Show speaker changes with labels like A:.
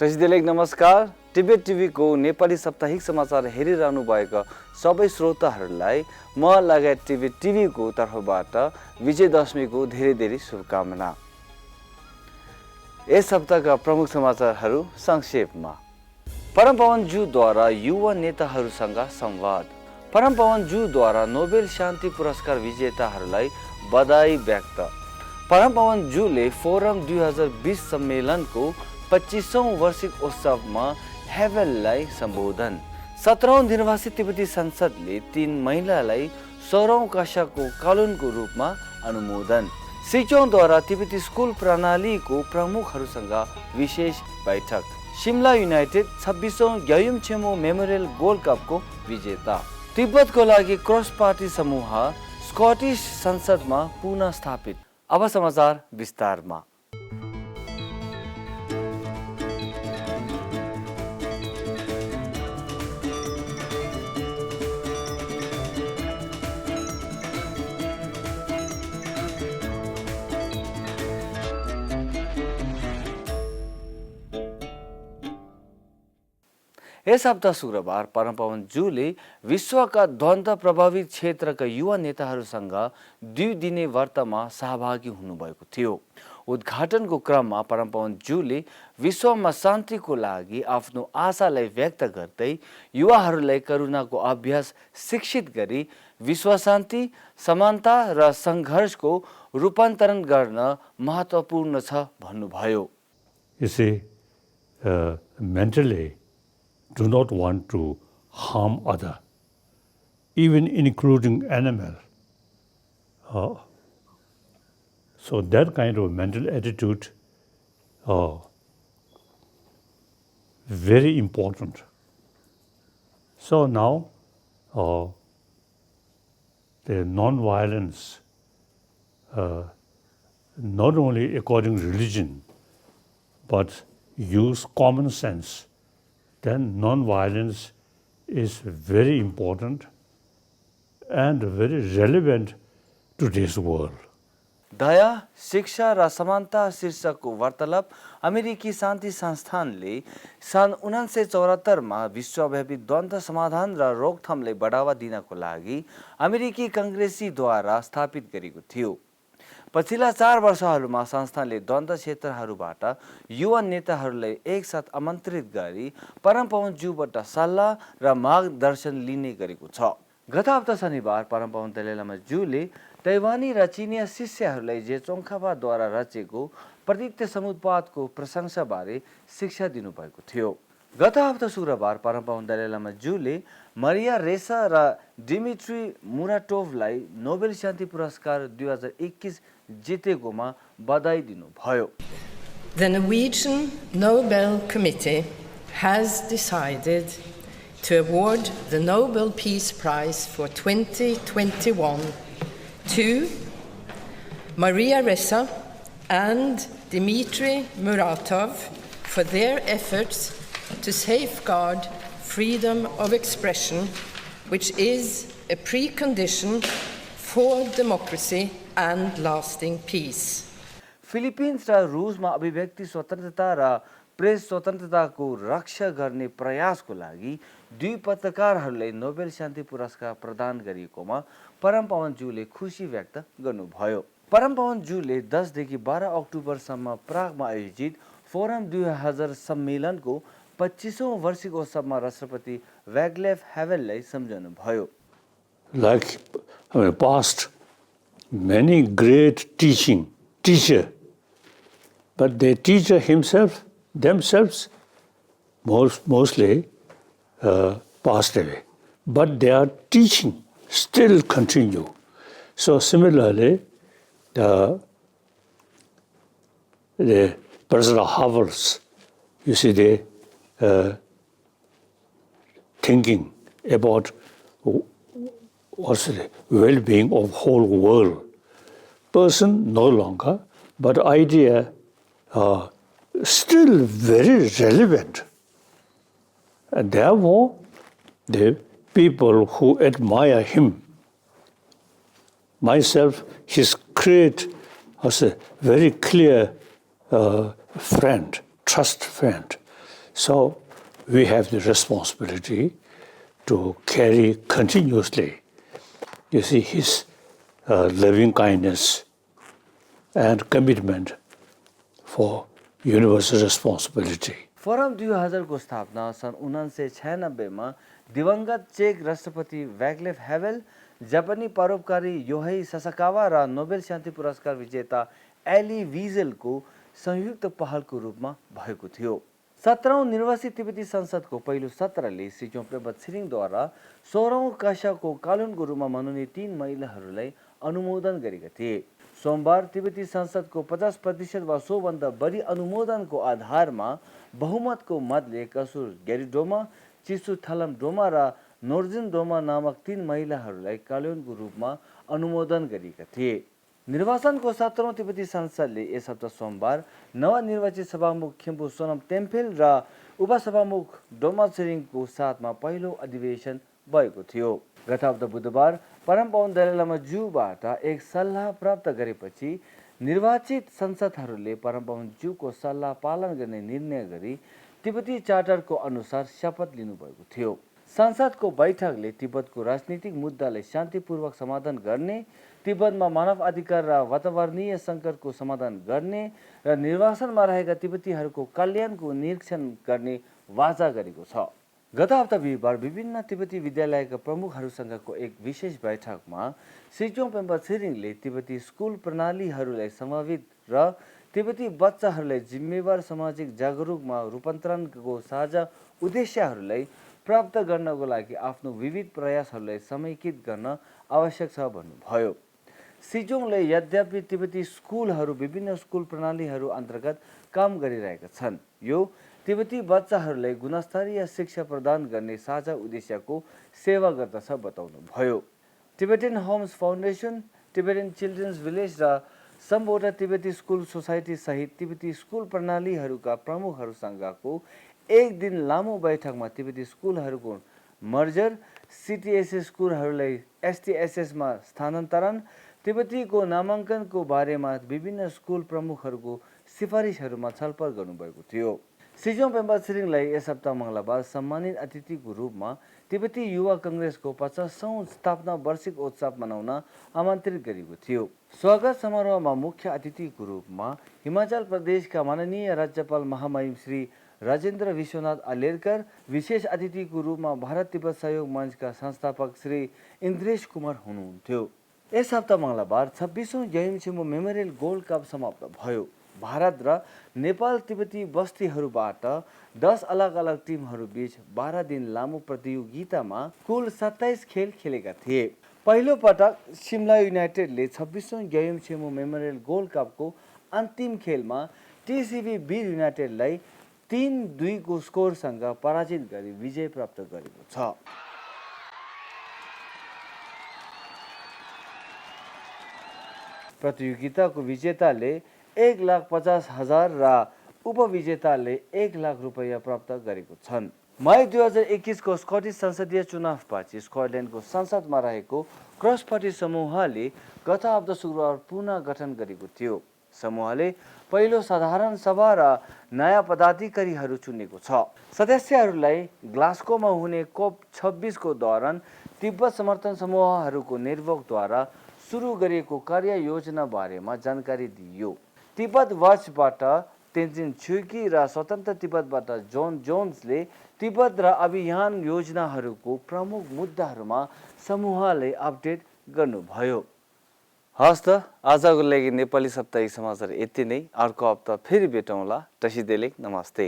A: रसिदेलेक नमस्कार। टिबेट टिभीको नेपाली साप्ताहिक समाचार हेरिरहनु भएका सबै श्रोताहरूलाई म लगायत टिबेट टिभीको तर्फबाट विजयदशमीको धेरै धेरै शुभकामना। यस सप्ताहका प्रमुख समाचारहरू संक्षेपमा। परमपवनज्यूद्वारा युवा नेताहरूसँग संवाद। परमपवनज्यूद्वारा नोबेल शान्ति पुरस्कार विजेताहरूलाई बधाई व्यक्त। परमपवनज्यूले फोरम 2020 सम्मेलनको 25औं वार्षिक उत्सवमा हेभेललाई सम्बोधन। 17औं निर्वासित तिब्बती संसदले 3 महिलालाई 16औं कक्षाको कानुनको रूपमा अनुमोदन। सिक्योङद्वारा तिब्बती स्कुल प्रणालीको प्रमुखहरूसँग विशेष बैठक। शिमला युनाइटेड 26औं ग्यायुमछेमो मेमोरियल गोल्ड कपको विजेता। तिब्बतको लागि क्रस पार्टी समूह स्कटिश संसदमा पुनः स्थापित। अब समाचार विस्तारमा। यस हप्ता शुक्रबार परमपवनज्यूले विश्वका द्वन्द्व प्रभावित क्षेत्रका युवा नेताहरूसँग 2 दिने वार्तामा सहभागी हुनुभएको थियो। उद्घाटनको क्रममा परमपवनज्यूले विश्वमा शान्तिको लागि आफ्नो आशालाई व्यक्त गर्दै युवाहरूलाई करुणाको अभ्यास शिक्षित गरी विश्व शान्ति, समानता र सङ्घर्षको रूपान्तरण गर्न महत्त्वपूर्ण छ भन्नुभयो।
B: Mentally do not want to harm other, even including animal. So that kind of mental attitude very important. So now the non-violence, not only according to religion, but use common sense, then non-violence is very important and very relevant to this world.
A: दया, शिक्षा र समानता शीर्षकको वार्तालाप अमेरिकी शान्ति संस्थानले सन् 1974 मा विश्वव्यापी द्वन्द्व समाधान र रोकथामलाई बढावा दिनको लागि अमेरिकी कांग्रेसीद्वारा स्थापित गरेको थियो। पछिल्ला 4 वर्षहरूमा संस्थानले द्वन्द्व क्षेत्रहरूबाट युवा नेताहरूलाई एकसाथ आमन्त्रित गरी परमपवनज्यूबाट सल्लाह र मार्गदर्शन लिने गरेको छ। गत हप्ता शनिबार परमपवन दलाई लामाज्यूले तैवानी र चिनिया शिष्यहरूलाई जेचोङखापाद्वारा रचेको प्रतीत्य समुत्पादको प्रशंसाबारे शिक्षा दिनुभएको थियो। गत हप्ता शुक्रबार परमपवन दलाई लामाज्यूले मरिया रेसा र डिमित्री मुराटोभलाई नोबेल शान्ति पुरस्कार 2021 जितेकोमा बधाई दिनुभयो।
C: The Norwegian Nobel Committee has decided to award the Nobel Peace Prize for 2021 to Maria Ressa and Dmitry Muratov for their efforts to safeguard freedom of expression, which is a precondition for democracy and lasting peace.
A: Philippines र रुसमा अभिव्यक्ति स्वतन्त्रता र press स्वतन्त्रताको रक्षा गर्ने प्रयासको लागि 2 पत्रकारहरूलाई Nobel शान्ति पुरस्कार प्रदान गरिएकोमा परमपवनज्यूले खुसी व्यक्त गर्नुभयो। परमपवनज्यूले 10 देखि 12 अक्टोबरसम्म प्रागमा आयोजित फोरम 2000 सम्मेलनको 25औं वार्षिक उत्सवमा राष्ट्रपति वाग्लेभ हेभेललाई सम्झनु भयो।
B: Like past many great teacher, but the teacher themselves mostly passed away, but their teaching still continue. So similarly, the President Havel's, you see, the thinking about what's the well-being of whole world. Person no longer, but idea still very relevant. And therefore, the people who admire him, myself, his great, was a very clear friend, trust friend. So we have the responsibility to carry continuously, you see, his loving kindness and commitment for universal responsibility.
A: Forum 2000 को स्थापना सन् 1996 मा दिवंगत check राष्ट्रपति वैक्लेव हेवेल, जापानी परोपकारी Yohei Sasakawa र Nobel शान्ति पुरस्कार विजेता एली विजेलको संयुक्त पहलको रूपमा भएको थियो। 17औं निर्वाचित तिब्बती संसदको पहिलो सत्रले सिजोङ पेम्बा छिरिङद्वारा 16औं कक्षाको कानुनको रूपमा मनोनीत 3 महिलाहरूलाई अनुमोदन गरेका थिए। सोमबार तिब्बती संसदको 50% वा सोभन्दा बढी अनुमोदनको आधारमा बहुमतको मतले कसुर गेरिडोमा, चिसु थलम डोमा र नोर्जिन डोमा नामक 3 महिलाहरूलाई कानुनको रूपमा अनुमोदन गरिएका थिए। निर्वाचनको 17औं तिब्बती संसदले यस हप्ता सोमबार नवनिर्वाचित सभामुख खिम्पु सोनम टेम्पेल र उपसभामुख डोमा छिरिङको साथमा पहिलो अधिवेशन भएको थियो। गत हप्ता बुधबार परमपावन दलाई लामा ज्यूबाट एक सल्लाह प्राप्त गरेपछि निर्वाचित संसदहरूले परमपावन ज्यूको सल्लाह पालन गर्ने निर्णय गरी तिब्बती चार्टरको अनुसार शपथ लिनुभएको थियो। संसदको बैठकले तिब्बतको राजनीतिक मुद्दालाई शान्तिपूर्वक समाधान गर्ने, तिब्बतमा मानव अधिकार र वातावरणीय सङ्कटको समाधान गर्ने र निर्वासनमा रहेका तिब्बतीहरूको कल्याणको निरीक्षण गर्ने वाचा गरेको छ। गत हप्ता बिहिबार विभिन्न तिब्बती विद्यालयका प्रमुखहरूसँगको एक विशेष बैठकमा सिजोङ पेम्बा छिरिङले तिब्बती स्कुल प्रणालीहरूलाई सम्भावित र तिब्बती बच्चाहरूलाई जिम्मेवार सामाजिक जागरुकमा रूपान्तरणको साझा उद्देश्यहरूलाई प्राप्त गर्नको लागि आफ्नो विविध प्रयासहरूलाई समेकित गर्न आवश्यक छ भन्नुभयो। सिजोङले यद्यपि तिब्बती स्कुलहरू विभिन्न स्कुल प्रणालीहरू अन्तर्गत काम गरिरहेका छन्, यो तिब्बती बच्चाहरूलाई गुणस्तरीय शिक्षा प्रदान गर्ने साझा उद्देश्यको सेवा गर्दछ बताउनुभयो। Tibetan homes foundation, Tibetan children's village र सम्बोटा तिब्बती स्कुल सोसाइटी सहित तिब्बती स्कुल प्रणालीहरूका प्रमुखहरूसँगको एक दिन लामो बैठकमा तिब्बती स्कुलहरूको मर्जर, सिटिएसएस स्कुलहरूलाई एसटिएसएसमा स्थानान्तरण, तिब्बतीको नामाङ्कनको बारेमा विभिन्न स्कुल प्रमुखहरूको सिफारिसहरूमा छलफल गर्नुभएको थियो। सिजोङ पेम्बा छिरिङलाई यस हप्ता मङ्गलबार सम्मानित अतिथिको रूपमा तिब्बती युवा कङ्ग्रेसको 50औं स्थापना वार्षिक उत्सव मनाउन आमन्त्रित गरिएको थियो। स्वागत समारोहमा मुख्य अतिथिको रूपमा हिमाचल प्रदेशका माननीय राज्यपाल महामहिम श्री राजेन्द्र विश्वनाथ अलेरकर, विशेष अतिथिको रूपमा भारत तिब्बत सहयोग मञ्चका संस्थापक श्री इन्द्रेश कुमार हुनुहुन्थ्यो। यस हप्ता मङ्गलबार 26औं यमछिमो मेमोरियल गोल्ड कप समाप्त भयो। भारत र नेपाल तिब्बती बस्तीहरूबाट 10 अलग अलग टिमहरू बीच 12 दिन लामो प्रतियोगितामा कुल 27 खेल खेलेका थिए। पहिलो पटक शिमला युनाइटेडले 26औं यमछिमो मेमोरियल गोल्ड कपको अन्तिम खेलमा टिसिबी वीर युनाइटेडलाई 3-2 को स्कोरसँग पराजित गरी विजय प्राप्त गरेको छ। प्रतियोगिताको विजेताले 1,50,000 र उपविजेताले 1 लाख रुपैयाँ प्राप्त गरेको छन्। मई 2021 को स्कटिस संसदीय चुनावपछि स्कटल्यान्डको संसदमा रहेको क्रस पार्टी समूहले गत हप्ता शुक्रबार पुनः गठन गरेको थियो। समूहले पहिलो साधारण सभा र नयाँ पदाधिकारीहरू चुनेको छ। सदस्यहरूलाई ग्लास्गोमा हुने कोप 26 को दौरान तिब्बत समर्थन समूहहरूको नेटवर्कद्वारा सुरु गरिएको कार्य योजना बारेमा जानकारी दिइयो। तिब्बत वाचबाट तेन्जिन छुकी र स्वतन्त्र तिब्बतबाट जोन जोन्सले तिब्बत र अभियान योजनाहरूको प्रमुख मुद्दाहरूमा समूहले अपडेट गर्नुभयो। हस् त आजको लागि नेपाली साप्ताहिक समाचार यति नै। अर्को हप्ता फेरि भेटौँला। तसिदेले नमस्ते।